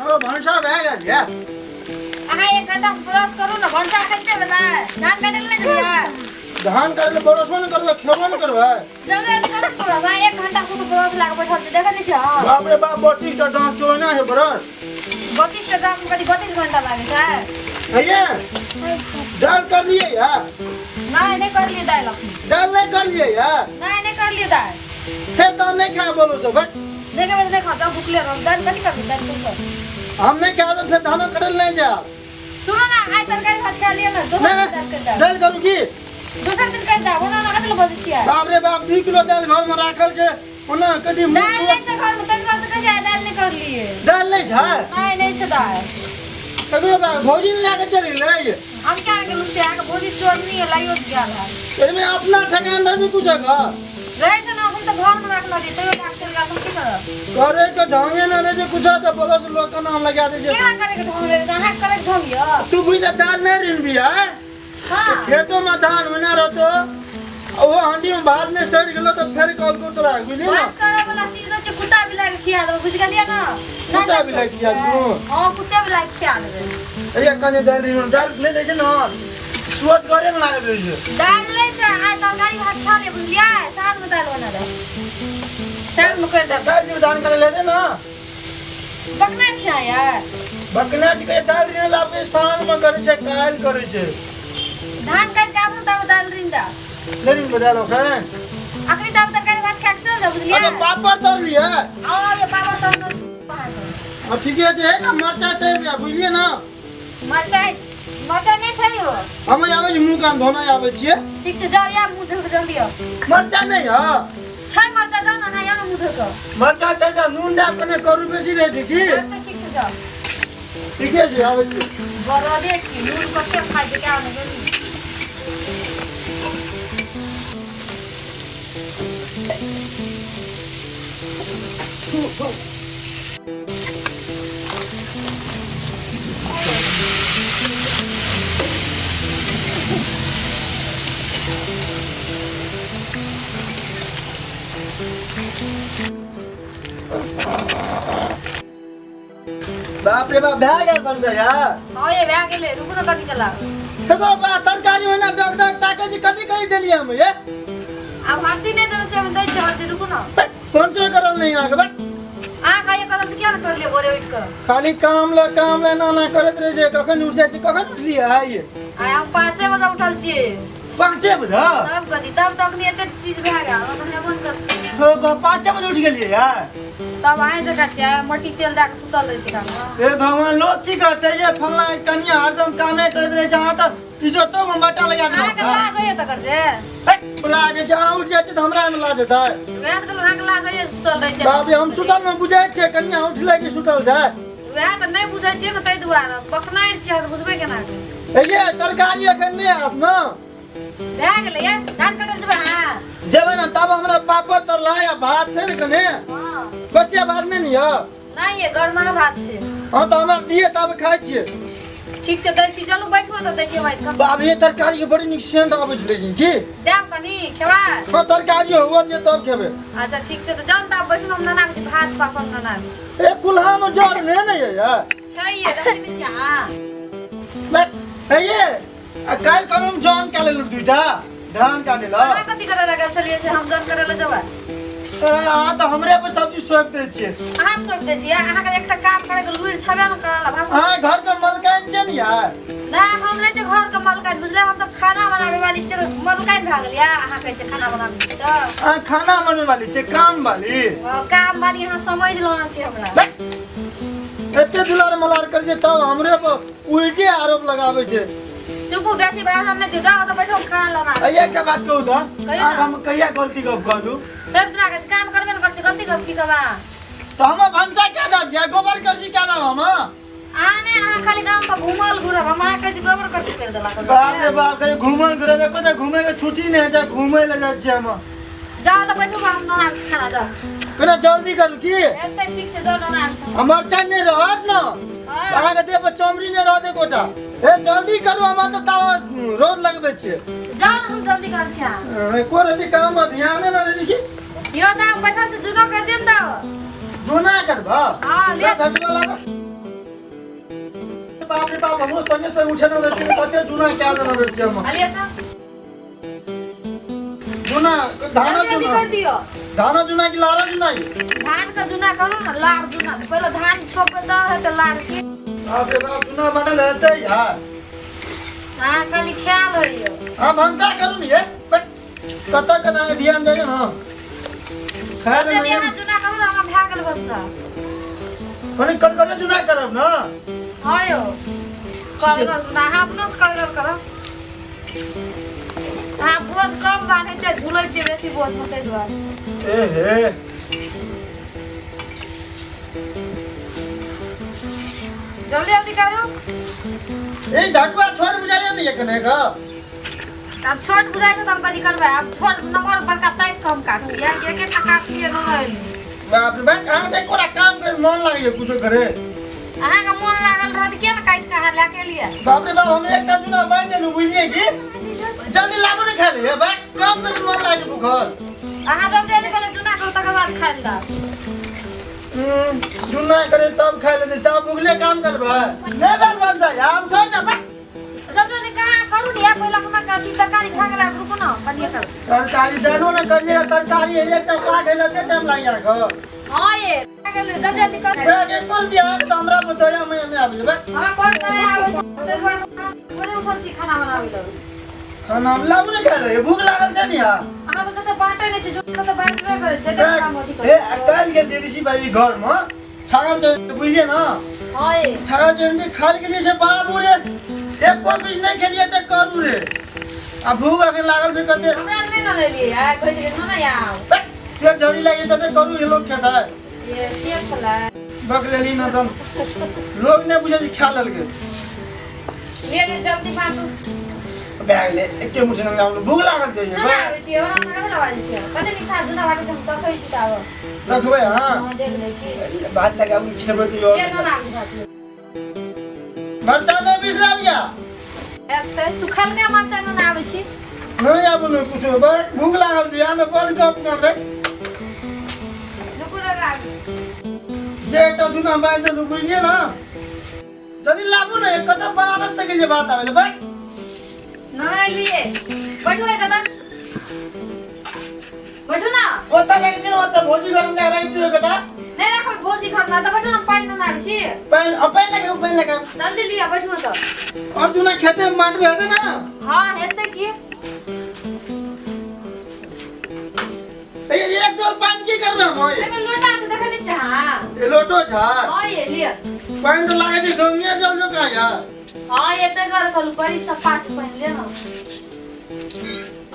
ओ भनसा भए गेल ये। अहाँ एक घंटा से ब्रश करू ने, भनसा कते भेलै? धान काटै लए नहि गेलियै? धान काटै लए ब्रशो नहि करबै, खेबो नहि करबै। जल्दी जल्दी करू ने ब्रश। अहाँ एक घंटा से ब्रश लए कऽ बैठल छी, देखै नहि छियै अहाँ? बाप रे बाप, 32 टा दाँत छौ, एना है ब्रश? 32 टा दाँत कथी 32 घंटा लागै छै? हैये दालि करलियै या? नहि, नहि करलियै दालि अखन। दालि नहि करलियै या? नहि, नहि करलियै दालि। हे तऽ हम नहि खाय बोलू सब। नहि खेबै तऽ नहि खाउ, जाउ भुखले रहब। दालि कथी करबै? दालि कोन करबै? हम नहि खायब, फेर धानो कटल नहि जायब। सुनू ने, आइ तरकारी भात खा लिअ ने, दोसर दिन दालि करि देब। दालि करू की? दोसर दिन करि देब। ओना ओना कथी लए बजै छियै? बाप रे बाप, 2 किलो दालि घरमे राखल छै, ओना कथी मुँह दालि नहि छै घरमे, ताहि दुआरे तऽ कहै छियै आइ दालि नहि करलियै। दालि नहि छै? नहि, नहि छै दालि। ककरो बाप भौजी ने लए कऽ चलि गेलै। हम क्या गेलहुँ से अहाँके भौजी चोरनी लाइयो गेल है। एहिमे अपना ठेकान रहै छै कुछो के? रहै छै ने, हम तऽ घरमे राखने रहियै, तैयो लए कऽ चलि गेल, हम की करब? करे के ढंगे नहि रहै छै कुछो, तऽ बोलो से लोक के नाम लगा दै छै। केना करे के ढंग रहै छै? अहाँके करे के ढंग यऽ? तू बुझ ले दालि नहि रिनबी है? हाँ। खेतो में धान होना रहतो, ओहो हांडी में भात नहि सड़ि गेलो तऽ फेर कल को तोरा, बुझली ने? बात करे वाला चीज रहै छै, कुत्ता बिलाइ के खिया देबै, बुझि गेलियै ने? कुत्ता बिलाइ के खिया देबो? हँ, कुत्ते बिलाइ के खिया देबै। अरे कने दालि रिनू, दालि नहि दै छै ने, सुअत करे ने लागल रहै छै। दालि लै छै, आइ तरकारी भात खा ले, बुझलियै? साँझ में दालि बना देब, साँझ में करि देब। दालि जे धान करे लेते ने। बकना छै यार। बकना छै, दालि रिन लाबे साँझ में करे छै, काल्हि करे छै। धान काटि के आबू तब दालि रिन दे। ले रिन बदाल ओखन। अखनी तब तरकारी भात खा के चल जाउ, बुझलियै? अच्छा पापड़ तर लियै। हँ, ये पापड़ तर दो। हँ ठीके छै, हे ना मरचाइ तर दिया, बुझलियै ना? मरचाइ मरचाइ नहि छै यौ। हम आबै छी, मुँह कान धोना आबै छियै। ठीक छै, जाउ या मुँह धो के जल्दी आउ। मरचाइ नहि हँ? छै मरचाइ, जाउ ने अहाँ, आउ ने मुँह धो के। मरचाइ तर दिया, नून दए कने करू बेसी रहै छै की? अच्छा ठीक छै, जाउ। ठीके छै, आबै छी। बरदे छी, नून कते खाइ छै क्या ने गेली। बाप रे बाप, भए गेल भनसा यार। हँ ये भए गेलै, रुकू ने कथी केला। हे बाबा, तरकारी ओहिना डग डग ताकै छी, कथी कहि देलियै हम ये? आब हरदी नहि देने छै, हम दै छियै हरदी, रुकू ने। भनसो करल नहि अहाँके बा। अहाँ खाइए करब तऽ किया ने करलियै भोरे उठि कऽ? खाली काम ल काम ल एना एना करैत रहै छै, कखन उठि जाइ छै? कखन उठलियै आइ? आइ हम 5 बजे उठल छियै। 5 बजे? तब कथी, तब तऽ अखनी एते चीज भए गेल, तऽ हेबो ने करतै। हो बा, 5 बजे उठि गेलियै यार? तब अहीं जकाँ छियै, मट्टी तेल दए कऽ सुतल रहै छै काममे। हे भगवान, लोग की कहते ये फलना कनिया हरदम कामे करैत रहै छै, अहाँ तऽ इज्जतो में बाटा लगा देलहुँ। अहाँके लाज होइए तकर से? लाज होइ छै, अहाँ उठि जाइ छियै तऽ हमरा मे लाज हेतै? वएह तऽ कहलहुँ, अहाँके लाज होइए सुतल रहै छै। बाप रे, हम सुतल मे बुझै छियै कनिया उठलै कि सुतल छै? वएह तऽ नहि बुझै छियै ने, ताहि दुआरे बकनारि छियै, तऽ बुझबै केना? हे ये तरकारी एखन नहि आयत ने? भए गेलै ये, धान कटल जेबै अहाँ? जेबै ने, तब हमरा पापड़ तरला या भात छै ने कने? हँ। बसिया भात नहि ने यऽ? नहि ये, गरमा भात छै। हँ तऽ हमरा दिए, तब खाइ छियै। ठीक छै, दै छी, चलू बैठू तऽ दै छी हम। बाप रे, तरकारी के बड़ी नीक सेंट आबै छै, लेकिन की देब कनी खेबै? हँ, तरकारी हुआ दिए तब खेबै। अच्छा ठीक छै, तऽ जाउ ने तब बैठू, हम बनाबै छी भात पापड़ बनाबै छी। ए कुल्हा में जर नहि ने ये यार? छै ये, देखै नहि छियै अहाँ? हे ये, आ काल्हि कहलहुँ हम जन काटे लेल दुइटा धान काटे लए। अहाँ कथी करे लए गेल छलियै से हम जन करे लए जेबै? अहाँ तऽ हमरे पर सब चीज सौंपि दै छियै। अहाँ सौंपि दै छियै? अहाँके एकटा काम करे के लुरि छबे ने करल भाषा। अहाँ घर के मलकाइन छियै ने यार? नहि, हम नहि छियै घर के मलकाइन, बुझलियै? हम तऽ खाना बनाबै वाली छियै, मलकाइन भए गेलियै। अहाँ कहै छियै खाना बनाबै छियै तऽ अहाँ खाना बनबै वाली छियै, काम वाली? हँ, काम वाली अहाँ समझ लेने छियै हमरा। एते दुलार मलार करै छै तब हमरे पर उल्टे आरोप लगाबै छै। चुपू, बेसी भाषण नहि दियौ, जाउ ओतऽ बैठो, खाना लगा। अरे एकटा बात कहू तऽ, कहियौ ने। आब हम कहिया गलती गप कहलू? सब दिना के काम करबे ने करै छी, गलती गप की कहबा? तऽ हम भनसा क्या दाब या गोबर करसी क्या दाब हम? अहाँ नहि, अहाँ खाली गाम पर घूमल घूरब, हम अहाँ कहै छी गोबर करसी कर देला। बाप रे बाप, कहियो घूमल घूरब, एको तऽ घूमे के छुट्टी नहि होइ छै, घूमे लए जाइ छियै हम। जाउ तऽ बैठू, हम बनाबै छी खाना, जाउ। कना जल्दी करू की? एतै ठीक छै, जाउ बनाबै छी। हमर चाय नहि रहत ने, हँ। अहाँके देह पर चमड़ी नहि रहत एकोटा। हे जल्दी करू, हम तऽ तावा रोज लगबै छियै। जाउ ने, हम जल्दी करै छी अहाँ। एको रति काम मे ध्यान नहि रहै छै की? यौ तऽ हम बैठल छी, जुनो कर देब तऽ। दुना करबऽ? हँ, ले। झटवा लागल। बाप रे बाप, हमरो संगे संग उठे न रहती कते जुना क्या देना रहती हम। अलिया त जुना धाना जल्दी जुना कर दियो। धाना जुना की लारा जुना? धान का जुना करू न, लार जुना पहिले धान छोपे त है त लार के। बाप रे बाप, जुना बाटल हेतै यार। हां खाली ख्याल होइयो। हां भनसा करू नि हे कत कत ध्यान जाइए न खाए जल्दी न। अहाँ जुना करू न, हमरा भए गेल बच्चा। कनि कल जुना करब न। हाँ यो करगर जुना अहाँ अपनो से करगर करब। अहाँ बोझ कम बान्है छै, झुलै छै बेसी बोझ में, ताहि दुआरे। ए हे जल्दी जल्दी करू। ए ढटुआ छोट बुझाइए न एखन एक। आब छोट बुझाइ छै त हम कथी करबै? आब छोट नमहर बड़का ताकि कऽ हम काटलियै, एक एकटा काटलियै न। बाप रे बाप, अहाँ देखो ना काम करे मन लागैए कुछो करे। अहाँके मोन लागल रहत किया ने काटि कऽ अहाँ लए के एलियै? बाप रे बाप, हम एकटा जुना बाँटि देलहुँ बुझलियै कि जल्दी लाबू ने खाय ले बा, काम करे मन लागै छै भूखल। अहाँ जब जल्दी पहिले जुना करू तकर बाद खाय लए। जुना करे तब खाय लेतै, तब भुखले काम करबै नहि बाल बन जाय हम छोड़ जा बा। जब जल्दी कहाँ करू ने, पहिले हमरा कथी तरकारी खा गेल, आब रुकू न कनिए करू। तरकारी दालो ने करिए, तरकारी एकटा पाक हेले ते टाइम लागि जाय घ। हाँ ये खा गेल, जब जल्दी करू। बे के कोन दिया त हमरा बतैया मैं नहि आबि जेबै। हमरा कोन नहि आबै छै ताहि दुआरे थोड़े उठल छी खाना बनाबै लए। खाना हम लाबू ने खाय ले, भूख लागल छै नि। हां अहाँ तऽ तऽ बाँटै नहि छै, जो तऽ बाँटबे करै छै तऽ काम अथी ए करै। काल्हि के ऋषि भाई घर में छागर छै बुझलियै न। हाँ ये छागर छै खाल के जे बाबू रे एको पीस नहि खेलियै तऽ करू रे। आ भूख अखन लागल छै कते। हमरा नहि न लेलियै आइ कहै छलियै न ने आउ। पेट झड़ी लागि जेतै तऽ करू रे लोग खेतै। ये से छलै बक लेली न तम लोग नहि बुझै छै खा लेलकै। ले ले जल्दी बाँटू। भए गेलै एके मुठी नंगा भूख लागल छै। न आबै छियै हमरा कते बाजै छियै कते नीक जुना बाँटै छै, हम देखै छी तऽ आब रखबै। हां हां देख लै छी। भात लगाबू खेबै तऽ ये न लागू भात। मरचा नहि बिसराबिया। तू खलका मरचा न आबै छी। नहि आबू ने कुछो बा, भूख लागल छै यहाँ तऽ बड़ गप करबै। रुकू रे आबू। जे एकटा जुना बाँटि देलहुँ बुझलियै न। जल्दी लाबू ने कतऽ बनारस तक जे बात आबै बा। नहीं लिए बैठो एक कदम बैठो ना। ओतऽ लागि गेल ओतऽ भौजी घर में राखि दियौ कतऽ। नहीं राखबै भौजी घर में तऽ बैठो न, पानि न आबै छी। पानि अब पानि लगाबू पानि लगाबू। जल्दी लिअ बैठो तऽ। और जुना खेते में बाँटबै हेतै ना। हाँ हेतै की। एक डोल पानि की करबै हम? एहिमे लोटा छै देखै नहि छै। हाँ ए लोटो छै। हाँ ये लिअ। पानि तऽ लागै छै गंगे जल जकाँ यार। हाँ ये ताहि दुआरे कहलहुँ बड़ी सफा छै पानि ले न।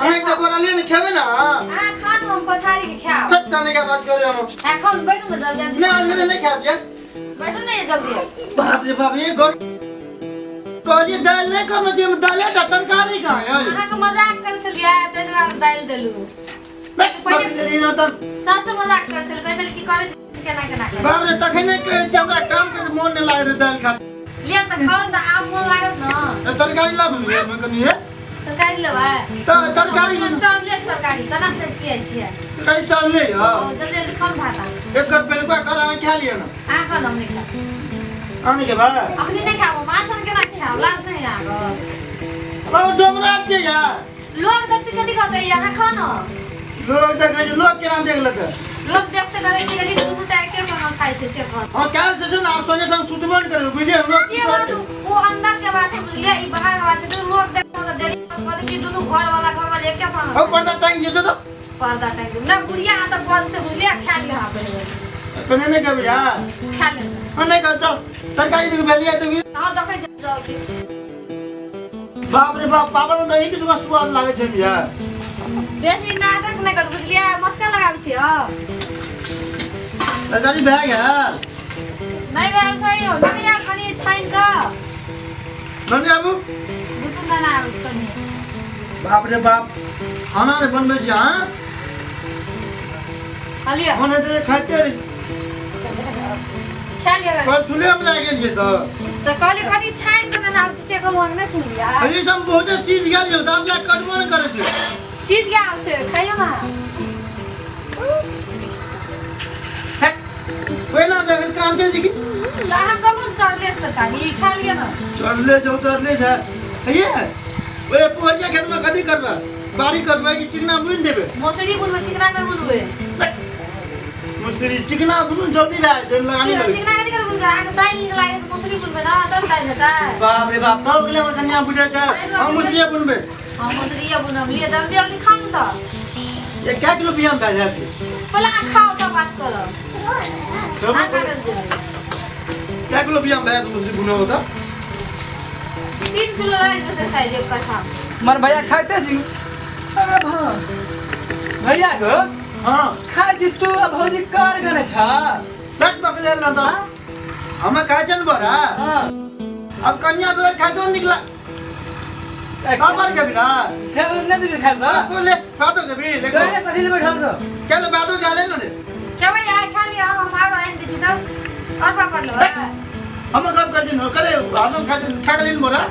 अहाँ एकटा बोरा ले ने खेबै ना। अहाँ खानु हम पछाड़ी के खायब। फेर तने के बात करे हम। अहाँ खाउ बैठू न जल्दी जल्दी। नहीं आज नहीं खायब ये। बैठू न ये जल्दी। बाप रे बाप, ये घर कहलिए दालि नहीं करना चाहिए, दालि का तरकारी कहाँ है? अहाँके मजाक करै छलियै ताहि दुआरे दालि देलहुँ। सच मजाक करै छलियै, कहै छलियै की करै केना केना करै। बाप रे तखने कहै छी हमरा काम के मोन नहीं लागै रहै दालि खा। लिअ तऽ खाउ न तऽ आब मोन लागत न। तरकारी लाबू ने कनि हे। तरकारी लेबै? तऽ तरकारी चढ़ले तरकारी केना से छियै छियै। तरकारी चढ़ले ह। जल्दी जल्दी खाउ भात। एकर पेलुका कर अहाँ खा लिअ न। अहाँ खाउ न, हम नहि खायब। अहाँ नहि खेबै? अखनी नहि खायब, माछ केना खायब, लाज नहि लागत? ओ डोमरा छै यार। लोग देखते कथी कहतै? अहाँ खाउ न। लोग देखै छै, लोग केना देख लेतै? लोग देखते कहै छै कथी दुनू टा एके संग खाइ छै से कहत। हां काल्हि से छै ने आब संगे संग सुतबो नहि करबै बुझलियै। लोग से बात ओ अंदर के बात बुझलियै, ई बाहर के बात छै। लोग देखते तऽ देरी कहतै कि दुनू घर वाला एके संग। हौ पर्दा टांगि दियौ तऽ। पर्दा टांगि दियौ ना गुड़िया तऽ बजतै बुझलियै, खा लिअ अहाँ पहिले। पहिने नहि खेबै यार। खा लेबै। हां नहि खाउ चल तरकारी देखि भेलियै तऽ। हां देखै छी जल्दी। बाप रे बाप, पापड़ में दही के स्वाद लागै छै यार। बेसी नाटक नहि करू बुझलियै, मस्का लगाबै छियै। तरकारी भए गेल? नहि भेल छै यौ, नहि यार कनि छानि कऽ। नहि आबू। दुनू नहि आबै छै कनि। बाप रे बाप, खाना नहि बनबै छी अहाँ? खा लिअ। मन हेतै खाइते रही। खा लिअ। पर चूल्हे में लागि गेल छै तऽ। तऽ कहली कनि छानि कऽ देना आबै छै से कहलहुँ, अहाँ नहि सुनलियै? ई सब बहुते सीज गेल यौ, दाँत लए कटबो नहि करै छै। सीज गेल छै, खइयौ ने। ओहिना छै अखन कान छै कि। तऽ अहाँ कहू ने चढ़ले छै तरकारी खा लिअ ना। चढ़ले छै उतरले छै। ये ओए पोहरिया खेत में कथी करबै? बाड़ी करबै कि चिकना बुनि देबै? मौसरी बुनबै, चिकना नहि बुनबै। मसुरी चिकना बुनू जल्दी भए जेतै, लगानी लगै। चिकना कथी करबै बुनबै? अहाँके दालि नीक लागै तऽ मौसरी बुनबै ने तब दालि हेतै। बाप रे बाप, तब गेलै हमर कन्या बुझै छै। हम मसुरिये बुनबै। हम मौसरिये बुनब। लिअ जल्दी जल्दी खाउ ने तऽ। ये कै किलो बिया भए जायत? पहिले अहाँ खाउ तब बात करब। अहाँ खा कऽ जेबै। कै किलो बिया भए जायत मसुरी बुनब तऽ? 3 किलो लागि जेतै शायद एक कट्ठा। मर भैया खाइते छी। अरे भा भैया गो। हाँ खाइ छी तू आ भौजी कर गने छ। पेट पकड़े ना तो हमें खाइ छै ने बड़ा। हाँ। अब कन्या बगैर खाइ तो निकला हमर के बिना क्या नहीं दीदी खाइ ना को ले बातो के भी ले गए कथी ले बैठल छौ? क्या ले बातो गाले न रे। क्या भाई आइ खा लिअ, हम आरो आनि दै छी तब और पापड़ लेबै। हम गप कर छी न करे हरदम खा खा के लेन बोरा।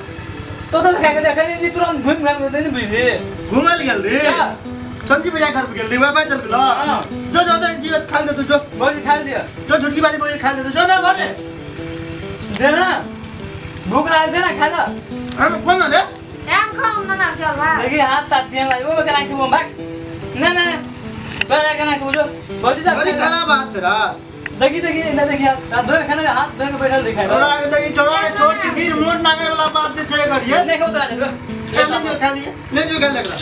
तो तो खा के देखै नहीं तुरंत घुम घाम के नहीं बुझली। घुमल गेल रे। क्या? संजीव भैया घर पे गेल रे, बाबा चल गेल। हाँ। जो जो दे जियो खा ले तू जो। भौजी खा लिया। जो झुटकी वाली भौजी खा ले तू जो ना घरे। देना भूख लाग देना खा ला। हम कोन रे? हम खाउ ना ना चल भाई। देखी हाथ तात दिया लाई वो करा के वो भाग। ना ना ना तोरा कना के बुझो भौजी साहब। बड़ी खराब बात छै रा। देखी देखी ना देखी हाथ धोए खाना हाथ धोए के बैठल दिखाई। तोरा के देखी चोरा के छोट के गिर मोट नांगे वाला बात जे छै करिए। देखो तोरा देखो। ले जो खा लिए ले जो खा लगला।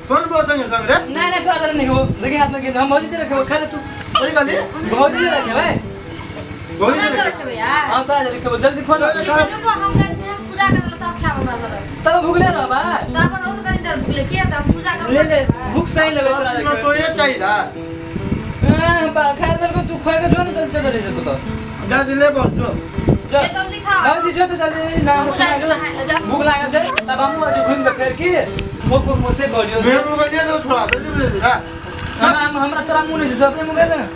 कौन बोल संगे संग रे? ना ना तोरा नहीं हो देखी हाथ में गिर हम भौजी रखे खा ले तू। वही कहली भौजी रखे भाई। भौजी रखे रखे यार। हां तोरा रखे जल्दी खोल। रुको हम पूजा करल तब खाब हमरा सब। तब भूखले रह भाई। तब और कनी देर भूखले के तब पूजा करब। ले ले भूख सही लगे तोरा में तोरे चाहिए रा। हां बा खा दर को तू खोए के जो न जल्दी करे से तू तो। जल्दी ले बोल जो। जो जल्दी खाओ। भौजी जो तो जल्दी ना भूख लागल छै तब हम जो घुम के फेर की मोको मोसे गरियो। मैं मुंह गलिया तो थोड़ा जल्दी जल्दी रा। हम हमरा तोरा मुंह नहीं छै अपने मुंह गले ना।